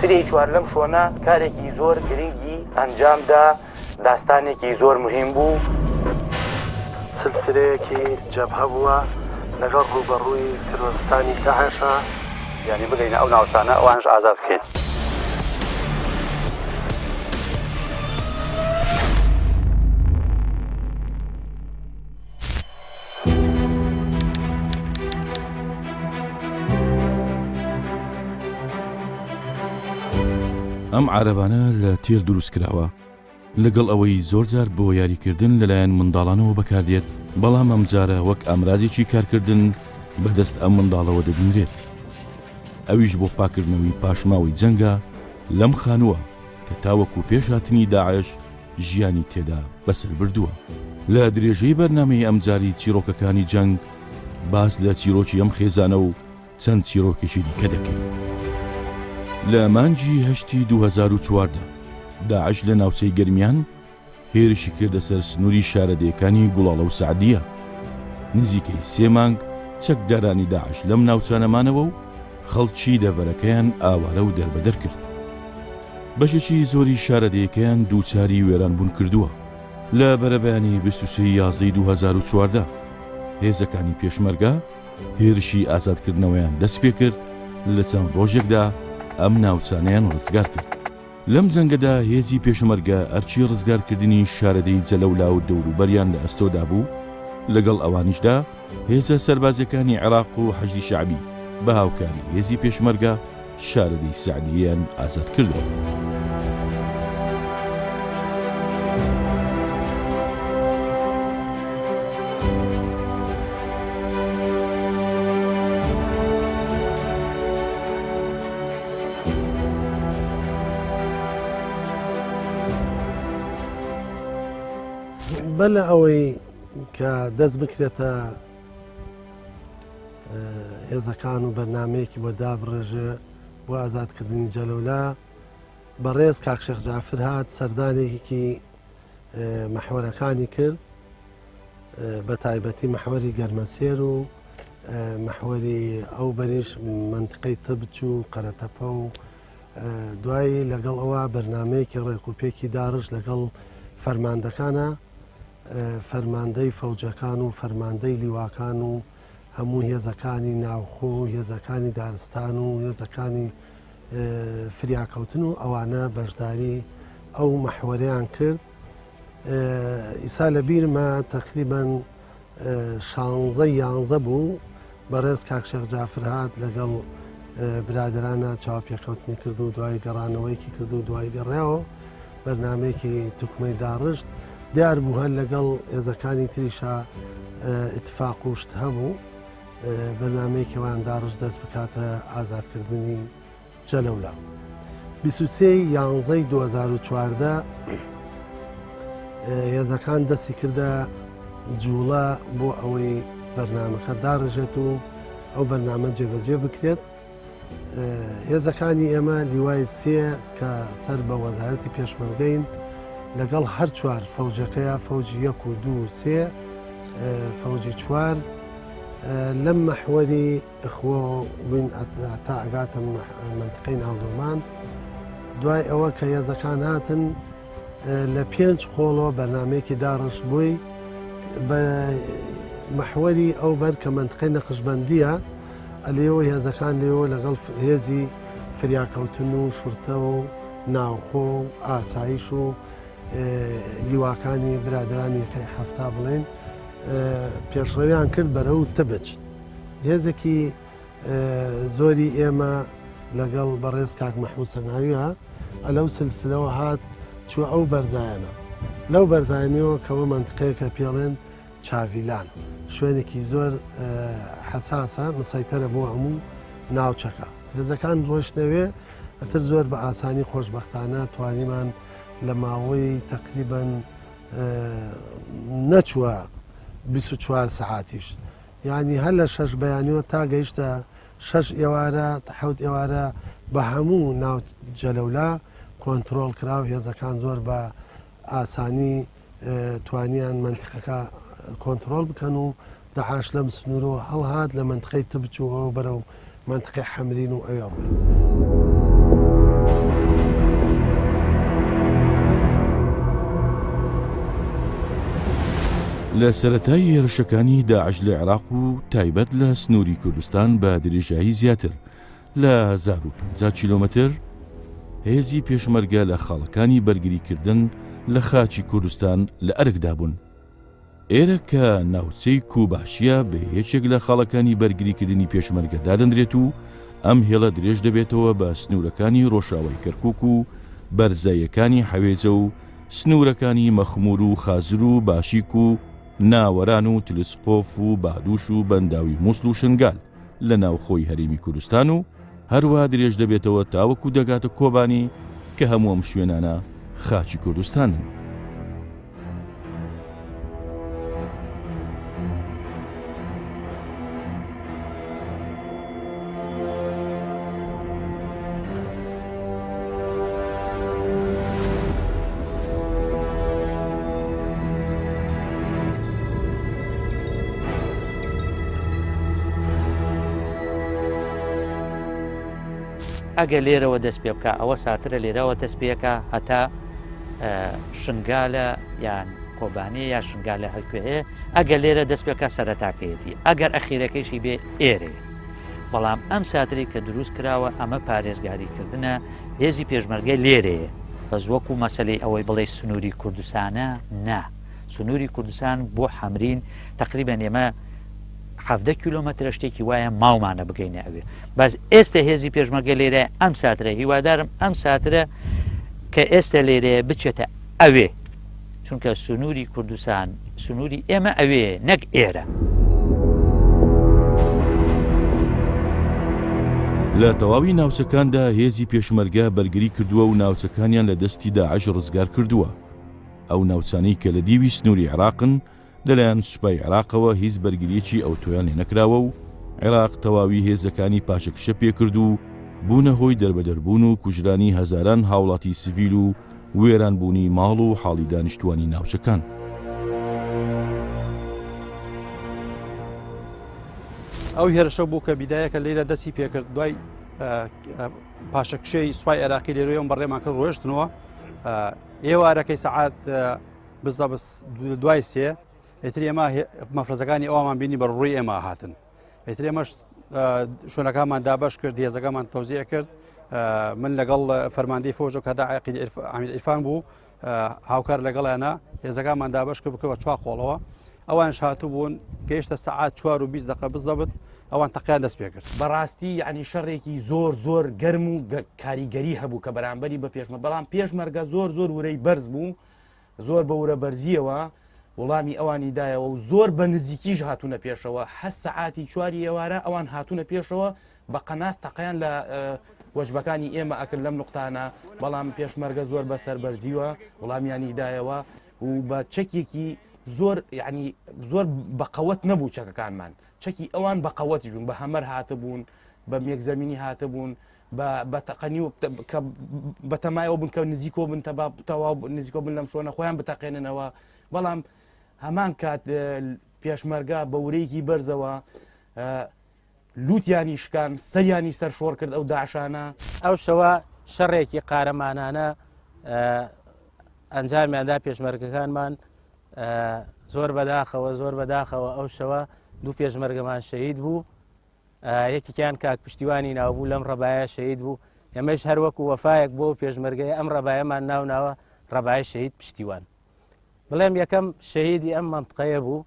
سرێی چوار لەم شۆنە کارێکی زۆر گرنگی ئەنجام دا، داستانێکی زۆر مهم بوو. سلسلەیەکی جەبهە بووە لەگەڵ ڕووبەڕووی ترۆستانی داعشا. یانی بگەینە ئەو ناوچانە ئەوانش ئازاد بکەین. ئەم عارەبانە لە تێر دروست کراوە، لەگەڵ ئەوەی زۆرجار بۆ یاریکردن لەلایەن منداڵانەوە بەکاردێت، بەڵام ئەمجارە وەک ئامرازێکی کارکردن بەدەست ئەم منداڵەوە دەبینرێت، ئەویش بۆ پاککردنەوەی پاشماوەی جەنگە لەم خانووە کە تاوەکو پێش هاتنی داعش ژیانی تێدا بەسەر بردووە. لە درێژەی بەرنامەی ئەمجاری چیڕۆکەکانی جەنگ باس لە چیرۆکی ئەم خێزانە و چەند چیرۆکێکی دیکە دەکەین. لە مانگی هەشتی 2014 داعش لە ناوچەی گەرمیان هێرشی کردە سەر سنووری شارەدێکانی گوڵاڵە و سەعدیە. نزیکەی سێ مانگ چەکدارانی داعش لەم ناوچانە مانەوە و خەڵکی دەڤەرەکەیان ئاوارە و دەربەدەر کرد. بەشێکی زۆری شارەدێیەکەیان دووچاری وێرانبوون کردووە. لە بەرەبەیانی 23 ی یازدەی 2014 هێزەکانی پێشمەرگە هێرشی ئازادکردنەوەیان دەستپێکرد، لە چەند ڕۆژێکدا ئەم ناوچانەیان ڕزگار کرد. لەم جەنگەدا هێزی پێشمەرگە ئەرکی ڕزگارکردنی شارەدێی جەلەولا و دەوروبەریان لە ئەستۆدا بوو، لەگەڵ ئەوانیشدا هێزە سەربازیەکانی عێراق و حەشدی شەعبی بە هاوکاری هێزی پێشمەرگە شارەدێی سەعدیەیان ئازاد کردەوە. بەر لە ئەوەی کە دەست بکرێتە هێزەکان و بەرنمەیەکی بۆ دابڕێژێ بۆ ئازادکردنی جەلەولا بەڕێز کاک شێخ جافر هات سەردانێکی مەحوەرەکانی کرد بە تایبەتی مەحوەری گەرمەسێر و مەحوەری ئەو بەریش مەنتقەی تبچ و قەرەتەپە و دوایی لەگەڵ ئەوە بەرنمەیەکی ڕێک و پێکی داڕشت لەگەڵ فەرماندەکانە فەرماندەی فەوجەکان و فەرماندەی لیواکان و هەموو هێزەکانی ناوخۆ و هێزەکانی دارستان و هێزەکانی فریاکەوتن و ئەوانە بەشداری ئەو مەحوەرەیان کرد ئیسا لە بیرمە تەقریبەن شانزە یانزە بوو بەڕێز کاک شێخ جافر هات لەگەڵ برادرانە چاوپێکەوتنی کرد و دوای گەڕانەوەیکی کرد و دوای گەڕیاوە بەرنمەیەکی توکمەی داڕشت دیار بوو هەر لەگەڵ هێزەکانی تریشا اتفاق و شت هەبوو بەرنمەیەکی وان داڕشت دەست بکاتە ئازادکردنی جەلەولا. 23 ی یانزەی 2014 هێزەکان دەستی کردە جوڵە بۆ ئەوەی بەرنامەکە داڕژێت و ئەو بەرنامە جێبەجێ بکرێت هێزەکانی ئێمە لیوای سێ کە سەر بە وەزارەتی پێشمەرگەین لەگەڵ هەر چوار فەوجەکەیە فەوجی یەک و دوو سێ فەوجی چوار لەم مەحوەری ئەخۆ بووین تا ئەگاتە مەنتقەی ناودۆمان دوای ئەوە کە هێزەکان هاتن لە پێنج قۆڵەوە بەرنمەیەکی داڕشت بووی بە محوەری ئەو بەر کە مەنتقەی نەقشبەندیە ئەلێەوە هێزەکان لێەوە لەگەڵ هێزی فریاکەوتن و شورتە و ناوخۆ و ئاسایش و لیواکانی برادرانی یەکەی حەفتا بڵێن پێشڕەویان کرد بەرەو تبچ هێزێکی زۆری ئێمە لەگەڵ بەڕێز کاک مەحمود سەناویە ئەلەو سلسلەوە هات چوە ئەو بەرزایانە لەو بەرزانیەوە کەەوە منتقەیەکە پێڵێن چاڤیلان شوێنێکی زۆر حەساسە مسەیتەرە بۆ هەموو ناوچەکە هێزەکان ڕۆشتنەوێ ئەتر زۆر بە ئاسانی خۆشببختانە توانیمان لە ماوەی تقریبن نەچووە 24 سەعاتیش یانی هەر لە شەش بەیانیەوە تا گەیشتە شەش ئێوارە تا حەوت ئێوارە بە هەموو ناو جەلەولا کۆنترۆڵ کرا و هێزەکان زۆر بە ئاسانی توانیان مەنتیقەکە کۆنترۆڵ بکەن و دەعاش لەم سنوورەوە هەڵهات لە مەنتقەی تبچووەوە بەرەو مەنتقەی حەمرین و ئەوێ ڕۆی. لە سەرەتای هێرشەکانی داعش لە عێراق و تایبەت لە سنووری کوردستان بە درێژایی زیاتر لە 1050 کیلۆمەتر، هێزی پێشمەرگە لە خاڵەکانی بەرگریکردن لە خاکی کوردستان لە ئەرکدا بوون. ئێرە کە ناوچەی کوباشییە بە یەکێک لە خاڵەکانی بەرگریکردنی پێشمەرگە دادەنرێت و ئەم هێڵە درێژ دەبێتەوە بە سنوورەکانی ڕۆژاوای کەرکوک و بەرزاییەکانی حەوێجە و سنوورەکانی مەخموور و خازر و باشیک و ناوەران و تلسقۆف و بادوش و بەنداوی موسڵ و شنگال لە ناوخۆی هەرێمی کوردستان و هەروەها درێژ دەبێتەوە تاوەکو دەگاتە کۆبانی کە هەموو ئەم شوێنانە خاکی کوردستانن. ئەگە لێرەوە دەست پێ بکە ئەوە ساترە لێرەوە دەست پێەکە هەتا شنگالە یان کۆبانێ یا شنگالە هەرکوێ هەیە ئەگەر لێرە دەست پێکا سەرەتاکەیەتی ئەگەر ئەخیرەکەیشی بێ ئێرەیە بەڵام ئەم ساتری کە دروست کراوە ئەمە پارێزگاری کردنە هێزی پێشمەرگە لێرەیە بەس وەکو مەسلەی ئەوەی بڵێ سنووری کوردستانە نا سنووری کوردستان بۆ حەمرین تقریبا ئێمە حەڤدە کیلۆمەترە شتێکی وایە ماومانە بگەینە ئەوێ بەس ئێستا هێزی پێشمەرگە لێرە ئەم ساترە هیوادارم ئەم ساترە کە ئێستا لێرەیە بچێتە ئەوێ چونکە سنووری کوردستان سنووری ئێمە ئەوێ نەک ئێرە. لە تەواوی ناوچەکاندا هێزی پێشمەرگە بەرگری کردووە و ناوچەکانیان لە دەستی داعش ڕزگار کردووە. ئەو ناوچانەی کە لە دیوی سنووری عێراقن لەلایەن سوپای عێراقەوە هیچ بەرگرییەکی ئەوتۆیان لێنەکراوە و عێراق تەواوی هێزەکانی پاشەکشە پێکرد و بوونە هۆی دەربەدەربوون و کوژرانی هەزاران هاوڵاتی سڤیل و وێرانبوونی ماڵ و حاڵی دانیشتووانی ناوچەکان. ئەو هێرشە بوو کە بیدایەکە لێرە دەستی پێکرد دوای پاشەکشەی سوپای عێراقی لێرەیەم بەڕێمان کرد ڕۆشتنەوە ئێوارەکەی سەعات بزەبس دوای سێ ئیتر ئێمە مەفرەزەکانی ئەومان بینی بە ڕووی ئێمە هاتن ئیتر ئێمەش شوێنەکانمان دابەش کرد هێزەکەمان تەوزیع کرد من لەگەڵ فەرماندەی فۆژە کەدا عمید عیرفان بوو هاوکار لەگەڵیانە هێزەکانمان دابەش کرد بکەوە چوار قۆڵەوە ئەوانش هاتووبوون گەیشتە سەعات 4 و 20 دقە بزەبت ئەوان تەقیان دەست پێ کرد. بەڕاستی یعنی شەڕێکی زۆر زۆر گەرم و کاریگەری هەبوو کە بەرامبەری بە پێشمە بەڵام پێشمەرگە زۆر زۆر ورەی بەرز بوو زۆر بە ورە بەرزیەوە وڵامی ئەوانی دایەوە و زۆر بە نزیکیش هاتوونە پێشەوە هەر سەعاتی چواری ئێوارە ئەوان هاتوونە پێشەوە بە قەناس تەقیان لە وەجبەکانی ئێمە ئەکرد لەم نقطانە بەڵام پێشمەرگە زۆر بە سەربەرزیوە وڵامیانی دایەوە و بە چەکێکی زۆر یعنی زۆر بەقەوەت نەبوو چەکەکانمان چەکی ئەوان بەقەوەتی بوون بە هەمەر هاتبوون بە مێکزەمینی هاتبوون بە تەقەنی و کە بەتەمایەوە بوون کە نزیکۆ بن تەبا تەواو نزیکۆ بن لەم شوێنە خۆیان بتەقێننەوە بەڵام هەمان کات پێشمەرگە بە ورەیەکی بەرزەوە لوتیانی شکان سەریانی سەر شۆڕ کرد ئەو داعشانە. ئەو شەوە شەڕێکی قارەمانانە ئەنجامیاندا پێشمەرگەکانمان زۆر بەداخەوە زۆر بەداخەوە ئەو شەوە دوو پێشمەرگەمان شەهید بوو یەکێکیان کاک پشتیوانی ناوبوو لەم ڕەبایە شەهید بوو ئێمەش هەروەکو وەفایەک بۆ پێشمەرگەیە ئەم ڕەبایەمان ناوناوە ڕەبای شەهید پشتیوان بڵێم یەکەم شەهیدی ئەم مەنتقەیە بوو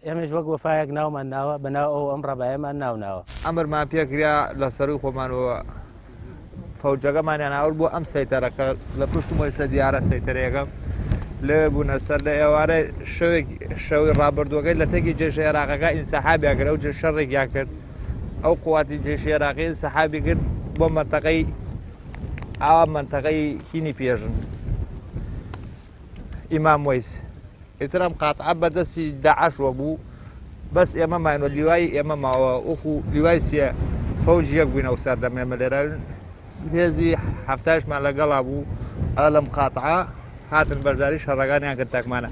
ئێمەش وەک وەفایەک ناومان ناوە بەناو ئەو ئەم ڕەبایەمان ناوناوە. ئەمرمان پێکرا لە سەروی خۆمانەوە فەوجەکەمانیان ئاورد بۆ ئەم سەیتەرە کە لە پشت مۆیسە دیارە سەیتەرەیەکە لەوێ بوونە سەر لە ئێوارە شەوێک شەوی ڕابردووەکەی لە تەکی جێش عێراقەکە ئینسحابیان کرد ئەو جێ شەڕێکیان کرد ئەو قواتی جێش عێراقی ئینسحابی کرد بۆ مەنتەقەی ئاوا مەنتەقەی هینی پێژن ئیمام وەیس ئیتر ئەم قاتعە بەدەستی داعشوە بوو بەس ئێمە ماینەوە لیوای ئێمە ماوە وەکو لیوای سێ فەوج یەک بووین ئەو سەردەم ئێمە لێرە هێزی هەفتایشمان لەگەڵا بوو ئا لەم قاتعە هاتن بەشداری شەڕەکانیان کرد تاکمانە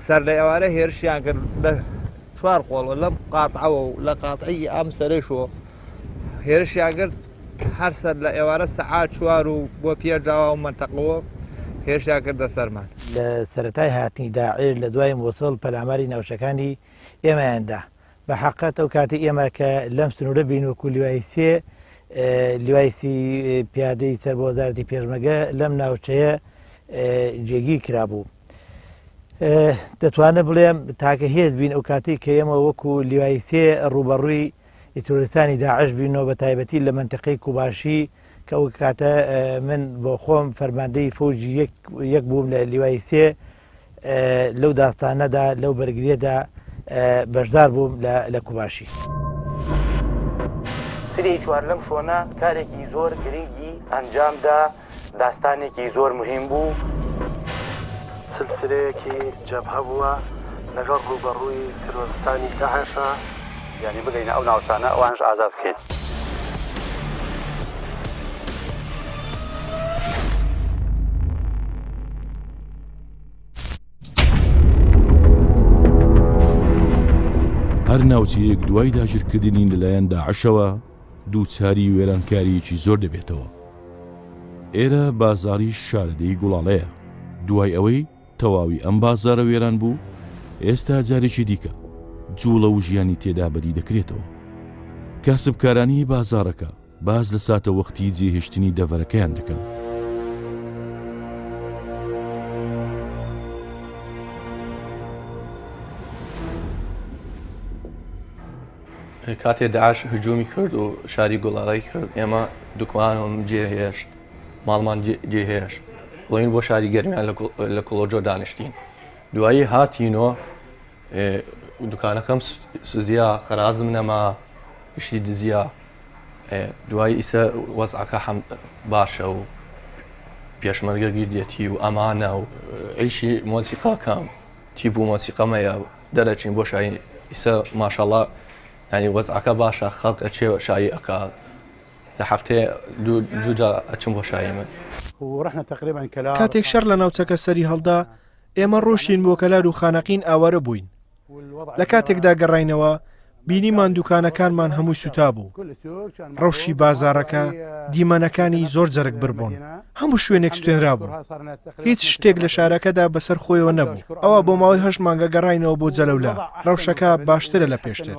سەر لە ئێوارە هێرشیان کرد لە چوار قۆڵەوە لەم قاتعەوە و لە قاتعی ئەم سەرەشەوە هێرشیان کرد هەر سەر لە ئێوارە سەعات چوار و بۆ پێنج ئاوا و مەنتەقەوە هێرشیان کردە سەرمان. لە سەرەتای هاتنی داعش لە دوای موسڵ پەلاماری ناوچەکانی ئێمەیان دا. بە حەقەت ئەو کاتی ئێمە کە لەم سنوورە بین وەکو لیوای سێ لیوای سی پیادەی سەر بە وەزارەتی پێشمەگە لەم ناوچەیە جێگیر کرابوو. دەتوانم بڵێم تاکە هێز بین ئەو کاتی کە ئێمە وەکو لیوای سێ ڕووبەڕووی تیرۆریستانی داعش بینەوە بە تایبەتی لە مەنتقەی کوباشی کە ئەو کاتە من بۆ خۆم فەرماندەی فەوجی یەک بووم لە لیوای سێ لەو داستانەدا لەو بەرگریەدا بەشدار بووم لە کوباشی. سری چوار لەم شۆنە کارێکی زۆر گرنگی ئەنجام دا داستانێکی زۆر مهم بوو. سلسلەیەکی جەبهە بووە لەگەڵ ڕووبەڕووی ترۆزستانی داعشە. یانی بگەینە ئەو ناوچانە ئەوانش ئازاد بکەین. هەر ناوچەیەک دوای داگیرکردنی لەلایەن داعشەوە دووچاری وێرانکارییەکی زۆر دەبێتەوە. ئێرە بازاڕی شارەدێی گوڵاڵەیە، دوای ئەوەی تەواوی ئەم بازاڕە وێران بوو، ئێستا جارێکی دیکە جوڵە و ژیانی تێدا بەدی دەکرێتەوە. کاسبکارانی بازاڕەکە باس لە ساتەوەختی جێهێشتنی دەڤەرەکەیان دەکەن. کاتێ داعش هجومی کرد و شاری گوڵاڵەی کرد ئێمە دوکانم جێهێشت ماڵمان جێهێشت ڕۆین بۆ شاری گەرمیان لە کوڵۆجۆ دانیشتین دوایی هاتینۆ دوکانەکەم سوزیا قەرازم نەما شتی دزیا دوای ئیسە وەزعەکە باشە و پێشمەرگە گیردێتی و ئەمانە و عیشی مۆسیقاکەم تیپ و مۆسیقەمەیە دەرەچین بۆ شایی ئیسە ماشەڵا ینی وەزعەکە باشە خەڵک ئەچێ شایی ئەکا لە هەفتەیە دوو جار ئەچم بۆ شایی من. کاتێک شەڕ لە ناوچەکە سەری هەڵدا، ئێمە ڕۆشتین بۆ کەلار و خانەقین ئاوارە بووین. لە کاتێکدا گەڕاینەوە، بینیمان دوکانەکانمان هەمووی سوتابوو. ڕەوشی بازاڕەکە، دیمەنەکانی زۆر جەرگبڕ بوون. هەموو شوێنێک سوتێنرابوو. هیچ شتێک لە شارەکەدا بەسەر خۆیەوە نەبوو. ئەوا بۆ ماوەی هەشت مانگە گەڕاینەوە بۆ جەلەولا. ڕەوشەکە باشترە لە پێشتر.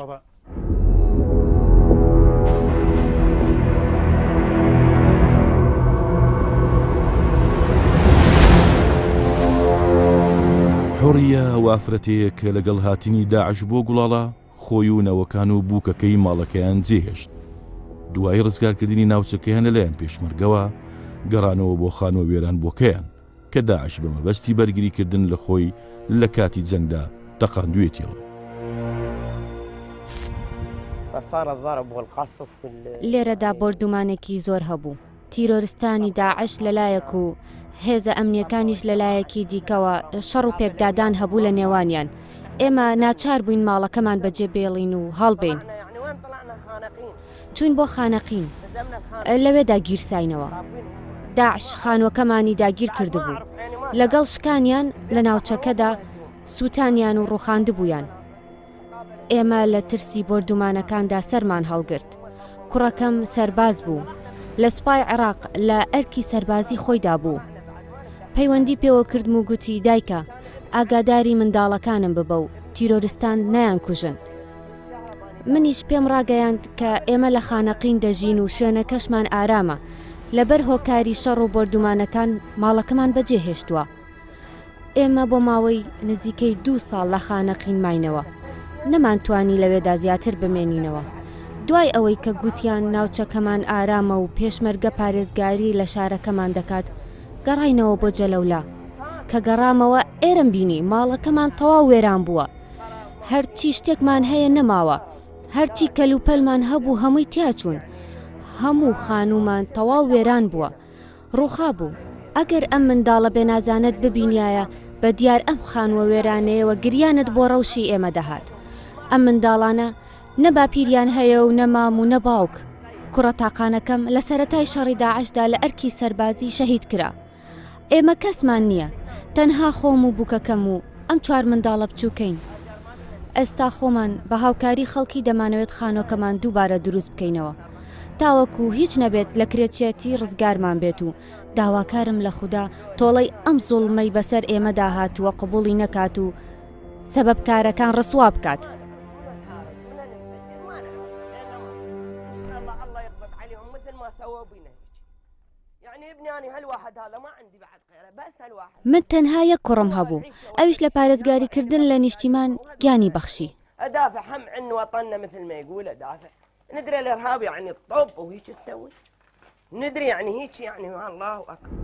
حوڕیە ئەو ئافرەتەیە کە لەگەڵ هاتنی داعش بۆ گوڵاڵە خۆی و نەوەکان و بووکەکەی ماڵەکەیان جێهێشت. دوای ڕزگارکردنی ناوچەکەیان لەلایەن پێشمەرگەوە، گەڕانەوە بۆ خانووە وێرانبووەکەیان کە داعش بە مەبەستی بەرگریکردن لە خۆی لە کاتی جەنگدا تەقاندوویەتیەوە. لێرەدا بۆردومانێکی زۆر هەبوو. تیرۆرستانی داعش لەلایەک و هێزە ئەمنییەکانیش لەلایەکی دیکەوە شەڕ و پێکدادان هەبوو لە نێوانیان. ئێمە ناچار بووین ماڵەکەمان بەجێ بێڵین و هەڵبێین. چووین بۆ خانەقین. لەوێدا گیرساینەوە. داعش خانووەکەمانی داگیر کردبوو. لەگەڵ شکانیان لە ناوچەکەدا سووتانیان و ڕووخاندبوویان. ئێمە لە ترسی بۆردومانەکاندا سەرمان هەڵگرت. کوڕەکەم سەرباز بوو. لە سوپای عێراق لە ئەرکی سەربازی خۆیدا بوو. پەیوەندی پێوە کردم و گوتی دایکە ئاگاداری منداڵەکانم ببە و تیرۆرستان نەیانکوژن. منیش پێم ڕاگەیاند کە ئێمە لە خانەقین دەژین و شوێنەکەشمان ئارامە، لەبەر هۆکاری شەڕ و بۆردومانەکان ماڵەکەمان بەجێهێشتووە. ئێمە بۆ ماوەی نزیکەی دوو ساڵ لە خانەقین ماینەوە. نەمانتوانی لەوێدا زیاتر بمێنینەوە. دوای ئەوەی کە گوتیان ناوچەکەمان ئارامە و پێشمەرگە پارێزگاری لە شارەکەمان دەکات، گەڕاینەوە بۆ جەلەولا. کە گەڕامەوە ئێرەم بینی ماڵەکەمان تەواو وێران بووە. هەرچی شتێکمان هەیە نەماوە. هەرچی کەلوپەلمان هەبوو هەمووی تیاچوون. هەموو خانوومان تەواو وێران بووە. ڕووخابوو. ئەگەر ئەم منداڵە بێنازانەت ببینیایە بە دیار ئەم خانووە وێرانەیەوە گریانت بۆ ڕەوشی ئێمە دەهات. ئەم منداڵانە نە باپیریان هەیە و نە مام و نە باوک. کوڕە تاقانەکەم لە سەرەتای شەڕی داعشدا لە ئەرکی سەربازی شەهید کرا. ئێمە کەسمان نییە، تەنها خۆم و بووکەکەم و ئەم چوار منداڵە بچووکەین. ئێستا خۆمان بە هاوکاری خەڵکی دەمانەوێت خانووەکەمان دووبارە دروست بکەینەوە. تاوەکو هیچ نەبێت لە کرێچیەتی ڕزگارمان بێت و داواکارم لە خودا تۆڵەی ئەم زوڵمەی بەسەر ئێمەدا هاتووە قبوڵی نەکات و سەبەبکارەکان ڕسوا بکات. من تەنها یەک کوڕم هەبوو ئەویش لە پارێزگاریکردن لە نیشتیمان گیانی بەخشی. ندري الارهاب يعني الطب وهيك تسوي ندري يعني هيك يعني الله اكبر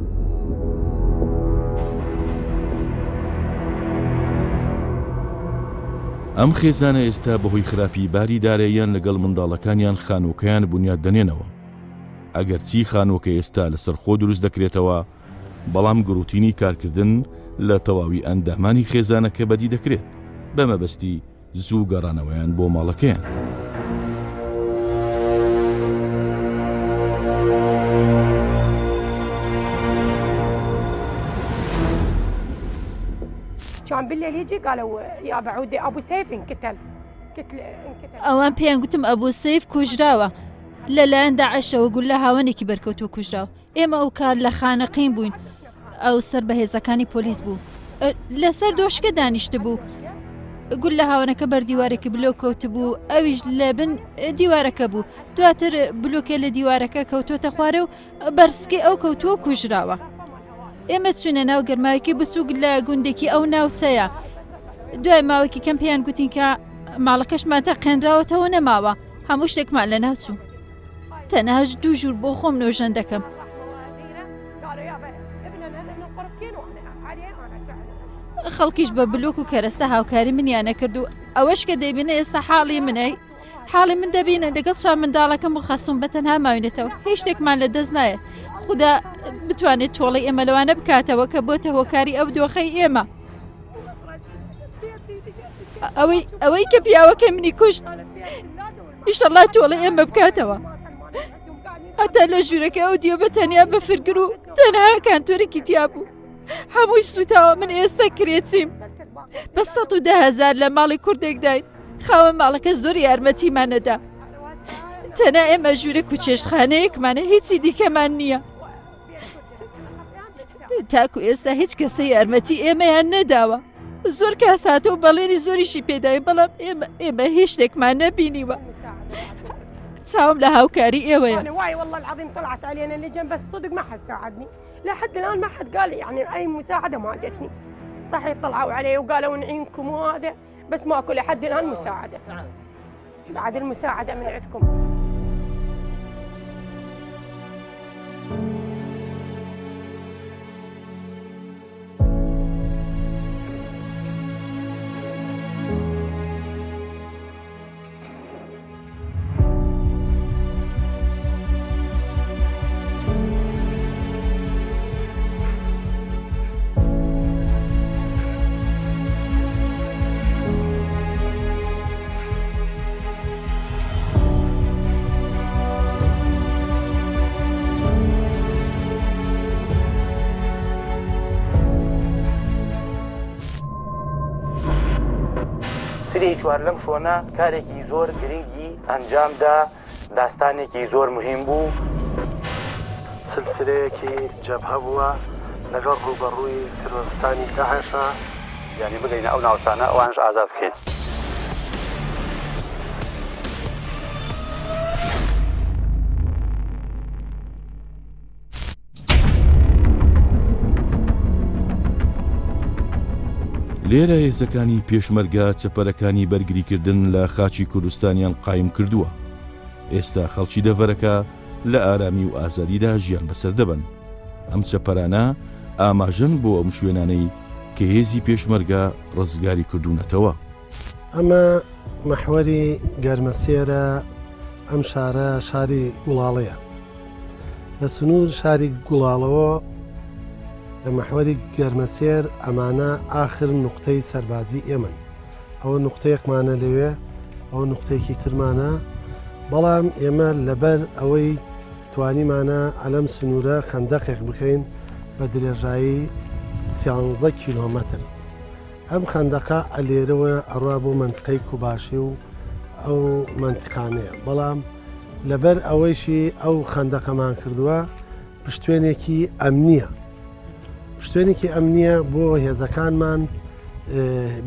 ئەم خێزانە ئێستا بەهۆی خراپی باری داراییان لەگەڵ منداڵەکانیان خانووەکەیان بونیاد دەنێنەوە. ئەگەرچی خانووەکە ئێستا لەسەر خۆ دروست دەکرێتەوە، بەڵام گڕوتینی کارکردن لە تەواوی ئەندامانی خێزانەکە بەدی دەکرێت، بە مەبەستی زوو گەڕانەوەیان بۆ ماڵەکەیان. كان بالليل يجي قالوا يا بعودي ابو سيف انقتل ئەوان پێیان گوتم ئەبوو سیف کوژراوە لەلایەن داعشەوە گوللە هاوەنێکی بەرکەوتووە کوژراوە ئێمە ئەو کات لە خانەقین بووین ئەو سەر بە هێزەکانی پۆلیس بوو لەسەر دۆشکە دانیشت بوو گول لە هاوەنەکە بەر دیوارێکی بلۆ کەوتبوو ئەویش لە بن دیوارەکە بوو دواتر بلوکێ لە دیوارەکە کەوتۆتە خوارێ و بەرسکی ئەو کەوتووە کوژراوە ئێمە چوونە ناو گەرماوێکی بچووک لە گوندێکی ئەو ناوچەیە دوای ماوەیەکی کەم پێیان گوتین کە ماڵەکەشمان تەقێنراوەتەوە نەماوە هەموو شتێکمان لەناوچوو تەنها دوو ژوور بۆ خۆم نۆژەن دەکەم. خەڵکیش بە بلۆک و کەرەستە هاوکاری منیان نەکرد و ئەوەش کە دەیبینە ئێستا حاڵی منەی حاڵی من دەبینە لەگەڵ چا منداڵەکەم و خەسوم بە تەنها ماوینێتەوە هیچ شتێکمان لە دەست نایە خودا بتوانێت تۆڵەی ئێمە لەوانە بکاتەوە کە بۆتە هۆکاری ئەو دۆخەی ئێمە. ئەوەی ئەوەی کە پیاوەکەی منی کوشت ئیشەڵا تۆڵەی ئێمە بکاتەوە هەتا لە ژوورەکە ئەو دیوە بە تەنیا بە فرگر و تەنها کانتۆرێکی تیا بوو هەمووی سوتاوە من ئێستا کرێچیم بە 110 هزار لە ماڵی کوردێکداین خاوەن ماڵەکە زۆر یارمەتیمان نەدا تەنها ئێمە ژوورێک و چێشتخانەیەکمانە هیچی دیکەمان نییە. تاکو ئێستا هیچ کەسە یارمەتی ئێمەیان نەداوە زۆر کاس هاتە و بەڵێنی زۆریشی پێداین بەڵام ئێمە ئێمە هیچ شتێکمان نەبینیوە چاوم لە هاوکاری ئێوەیە واي والله العظيم طلعت علينا اللجان بس صدق ما حد ساعدني لحد الان ما حد قال يعني اي مساعده ما جتني صحيح طلعوا علي وقالوا نعينكم وهذا بس ماكو لحد الان مساعده بعد المساعدة من عندكم. سرێی چوار لەم شۆنە کارێکی زۆر گرنگی ئەنجام دا داستانێکی زۆر مهم بوو. سلسلەیەکی جەبهە بووە لەگەڵ ڕووبەڕووی ترۆرستانی داعشە. یانی بگەینە ئەو ناوچانە ئەوانش ئازاد بکەین. لێرە هێزەکانی پێشمەرگە چەپەرەکانی بەرگریکردن لە خاکی کوردستانیان قایم کردووە. ئێستا خەڵکی دەڤەرەکە لە ئارامی و ئازادیدا ژیان بەسەر دەبەن. ئەم چەپەرانە ئاماژەن بۆ ئەم شوێنانەی کە هێزی پێشمەرگە ڕزگاری کردوونەتەوە. ئەمە مەحوەری گەرمەسێرە، ئەم شارە شاری گوڵاڵەیە. لە سنوور شاری گوڵاڵەوە لە مەحوەری گەرمەسێر ئەمانە ئاخر نوقتەی سەربازی ئێمەن. ئەوە نوقتەیەکمانە لەوێ، ئەوە نوقتەیەکی ترمانە، بەڵام ئێمە لەبەر ئەوەی توانیمانە ئەلەم سنوورە خەندەقێک بکەین بە درێژایی سیانزە کیلۆمەتر. ئەم خەندەقە ئەلێرەوە ئەڕوا بۆ مەنتقەی کوباشی و ئەو مەنتقانەیە، بەڵام. لەبەر ئەوەیشی ئەو خەندەقەمان کردووە پشتێنێکی ئەمنییە. پشتێنێکی ئەمنییە بۆ هێزەکانمان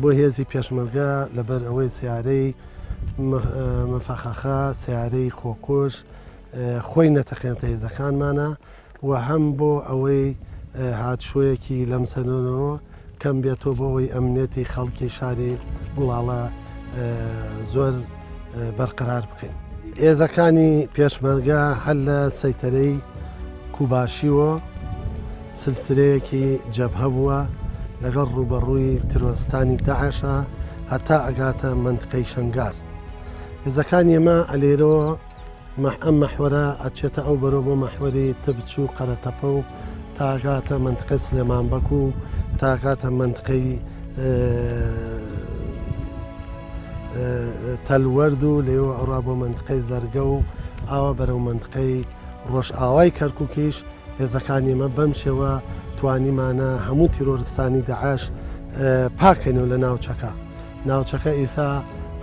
بۆ هێزی پێشمەرگە لەبەر ئەوەی سیارەی مفەخەخە سیارەی خۆکوژ خۆی نەتەقێنتە هێزەکانمانە و هەم بۆ ئەوەی هاتشۆیەکی لەم سەرەوە کەم بێتەوە بۆ ئەوەی ئەمنیەتی خەڵکی شاری گوڵاڵە زۆر بەرقەرار بکەین. هێزەکانی پێشمەرگە هەر لە سەیتەرەی کوباشیوە سلسلەیەکی جەبهە بووە لەگەڵ ڕووبەڕووی ترۆرستانی داعشە هەتا ئەگاتە مەنتقەی شەنگار. هێزەکانی ئێمە ئەلێرەوە ئەم مەحوەرە ئەچێتە ئەو بەرەوە بۆ مەحوەری تبچ و قەرەتەپە و تاگاتە مەنتقەی سلێمانبەک و تاگاتە مەنتقەی تەلوەرد و لێوە ئەڕا بۆ مەنتقەی زەرگە و ئاوا بەرەو مەنتقەی ڕۆژئاوای کەرکووکیش هێزەکانی ئێمە بەم شێوە توانیمانە هەموو تیرۆرستانی داعش پاکەینەوە لە ناوچەکە. ناوچەکە ئیسا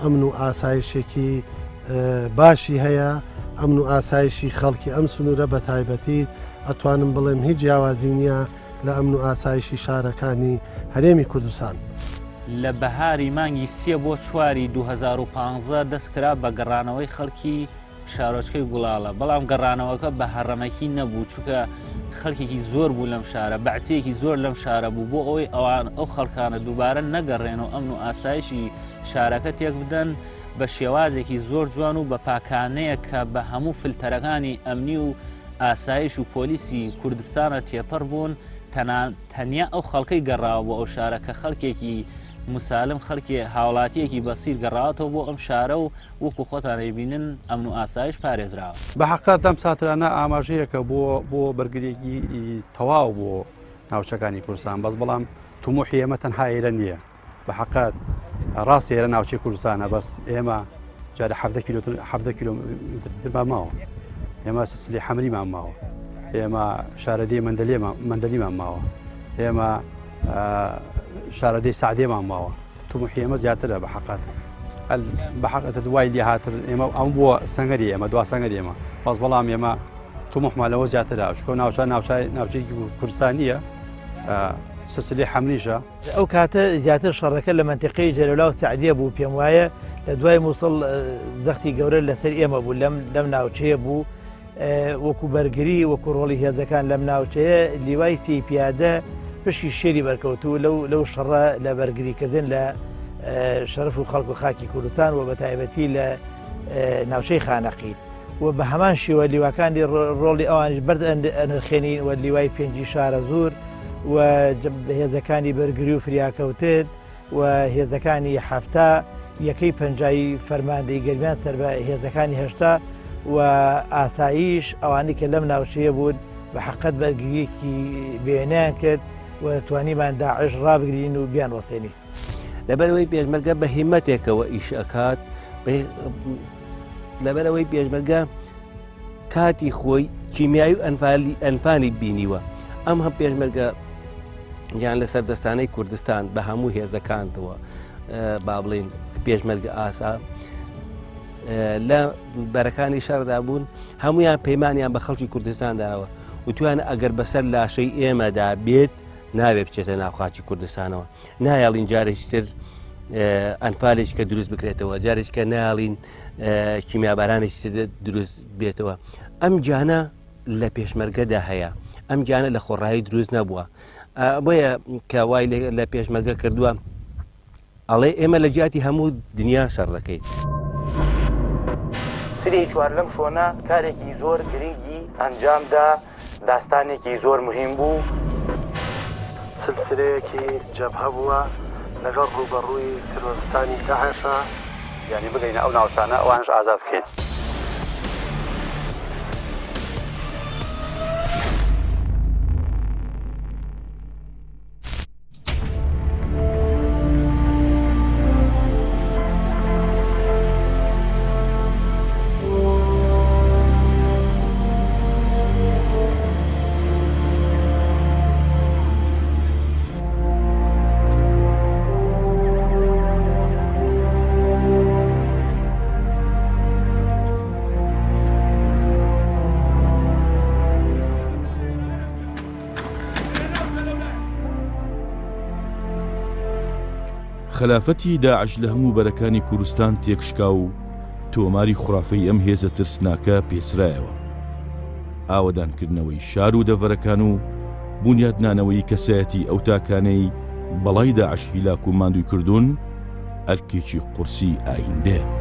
ئەمن و ئاسایشێکی باشی هەیە، ئەمن و ئاسایشی خەڵکی ئەم سنوورە بە تایبەتی ئەتوانم بڵێم هیچ جیاوازی نییە لە ئەمن و ئاسایشی شارەکانی هەرێمی کوردستان. لە بەهاری مانگی سێ بۆ چواری 2015 دەست کرا بە گەڕانەوەی خەڵکی شارۆچکەی گوڵاڵە، بەڵام گەڕانەوەکە بە هەڕەمەکی نەبوو، چونکە خەڵکێکی زۆر بوو لەم شارە، بەعسییەکی زۆر لەم شارە بوو، بۆ ئەوەی ئەوان ئەو خەڵکانە دووبارە نەگەڕێن و ئەمن و ئاسایشی شارەکە تێک بدەن، بە شێوازێکی زۆر جوان و بە پاکانەیەک کە بە هەموو فلتەرەکانی ئەمنی و ئاسایش و پۆلیسی کوردستانە تێپەڕ بوون، تەنیا ئەو خەڵکەی گەڕاوە بۆ ئەو شارە کە خەڵکێکی مسالم خەڵکی هاوڵاتییەکی بەسیت گەڕاوەتەوە بۆ ئەم شارە و وەکو خۆتان ئەیبینن ئەمن و ئاسایش پارێزراوە. بە حەقیقەت ئەم ساترانە ئاماژەیەکە بۆ بۆ بەرگریەکی تەواو بۆ ناوچەکانی کوردستان بەس بەڵام تموحی ئێمە تەنها ئێرە نییە بە حەقیقەت ڕاست ئێرە ناوچەی کوردستانە بەس ئێمە جارە حەڤدە کیلۆتر حەڤدە کیلۆمەتر ترمان ماوە ئێمە سلسلەی حەمریمان ماوە ئێمە شارەدێی مەندەلێمان مەندەلیمان ماوە ئێمە شارەدێی سعدێمان ماوە تموحی ئێمە زیاترە بە حەقەت بە حەقەت دوای لێ هاتر ئێمە ئەم بووە سەنگەری ئێمە دوا سەنگەری ئێمە بەس بەڵام ئێمە تموحمان لەوە زیاترە چکۆ ناوچە ناوچە ناوچەیەکی کوردستانیە سلسلەی حەمریشە ئەو کاتە زیاتر شەڕەکە لە مەنتیقەی جەلەولا و سەعدیە بوو پێم وایە لە دوای مووسڵ زەختی گەورە لەسەر ئێمە بوو لەم لەم ناوچەیە بوو وەکو بەرگری وەکو ڕۆڵی هێزەکان لەم ناوچەیە لیوای سی پیادە پشکی شێری بەرکەوتوو لەو لەو شەڕە لە بەرگریکردن لە شەرف و خەڵک و خاکی کوردستان و بە تایبەتی لە ناوچەی خانەقین و بە هەمان شێوە لیواکانی ڕۆڵی ئەوانیش بەرد ئەنرخێنین و لیوای پێنجی شارەزوور و هێزەکانی بەرگری و فریاکەوتن و هێزەکانی 70 یەکەی پەنجایی فەرماندەی گەرمیان سەر بە هێزەکانی هەشتا و ئاساییش ئەوانەی کە لەم ناوچەیە بوون بە حقت بەرگریەکی بێنیان کرد و توانیمان داعش ڕابگرین و بیان وەستێنین. لەبەرئەوەی پێشمەرگە بە هیمەتێکەوە ئیش ئەکات لەبەرئەوەی پێشمەرگە کاتی خۆی کیمیایی و ئەنفالی ئەنفالی بینیوە ئەم هەم پێشمەرگە یان لەسەر دەستانەی کوردستان بە هەموو هێزەکانتەوە با بڵین پێشمەرگە ئاسا لە بەرەکانی شەردا بوون هەمویان پەیمانیان بە خەڵکی کوردستان داوە وتویان ئەگەر بەسەر لاشەی ئێمەدا بێت نابێ بچێتە ناو خاکی کوردستانەوە نایەڵین جارێکی تر ئەنفالێک کە دروست بکرێتەوە جارێک کە نایڵین کیمیابارانێکی تر دروست بێتەوە ئەم گیانە لە پێشمەرگەدا هەیە ئەم گیانە لە خۆڕایی دروست نەبووە بۆیە کە وای لە پێشمەرگە کردووە ئەڵێ ئێمە لە جیاتی هەموو دنیا شەڕ دەکەین. سری چوار لەم شۆنە کارێکی زۆر گرنگی ئەنجام دا داستانێکی زۆر مهم بوو. سلسلەیەکی جەبهە بووە لەگەڵ ڕووبەڕووی ترۆرستانی داعشە. یانی بگەینە ئەو ناوچانە ئەوانەش ئازاد بکەین. خەلافەتی داعش لە هەموو بەرەکانی کوردستان تێکشکا و تۆماری خوڕافەی ئەم هێزە ترسناکە پێچرایەوە. ئاوەدانکردنەوەی شار و دەڤەرەکان و بونیادنانەوەی کەسایەتی ئەو تاکانەی بەڵای داعش هیلاک و ماندووی کردوون، ئەرکێکی قورسی ئایندەیە.